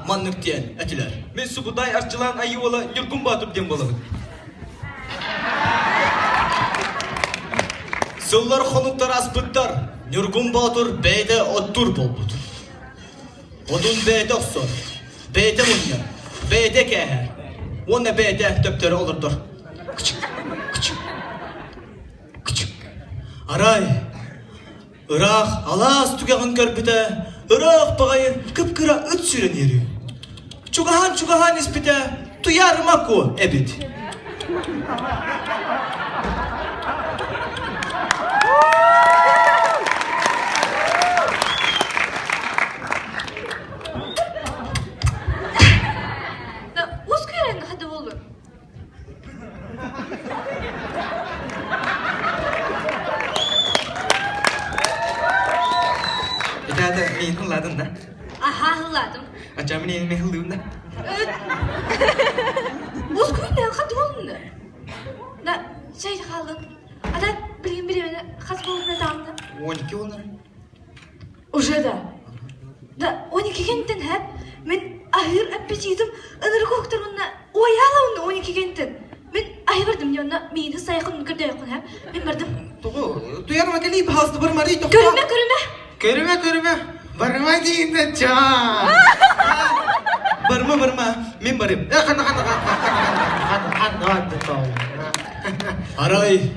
Маннык диэн этилэр. Мин Субудай Арчылаан Айыы уола Ньургун Боотур диэн буолабын. Сыллар хонуктар аспыттар, Ньургун Боотур бэйэтэ оттуур буолбут. Отун бэйэтэ охсор, бэйэтэ мунньар, бэйэтэ кээһэр уонна бэйэтэ төптөрү олордор. Арай Ыраах алаас түгэҕин көрбүтэ, ыраах баҕайы кып-кыра ыт сүүрэн иһэр. Чугаһаан-чугаһаан испитэ, Туйаарыма Куо эбит. Ускайран хата болу. Итаата миин ылладын да? Аха ылладым. Ача мин мен ыллыым да? Ускуйна хат болунна. Да чай хаалын. Ата билген биремени хас болуна таамна. 12 олар. Уже да. Да 12 кенттен хэп мен аһыыр аппетитим ынырык уктармына уайаалауна 12 кенттен. Мен аһы бардым онно миини сайкын көрдөйөккүн хэп. Мен бардым. Тоҕо туярма кэлии баһаалыста бармарый тохтоо. Көрүмэ көрүмэ. Көрүмэ көрүмэ. Барыма диин чаа. Барыма барыма. Мен барым. Ханна ханна ханна ханна ханна Арай.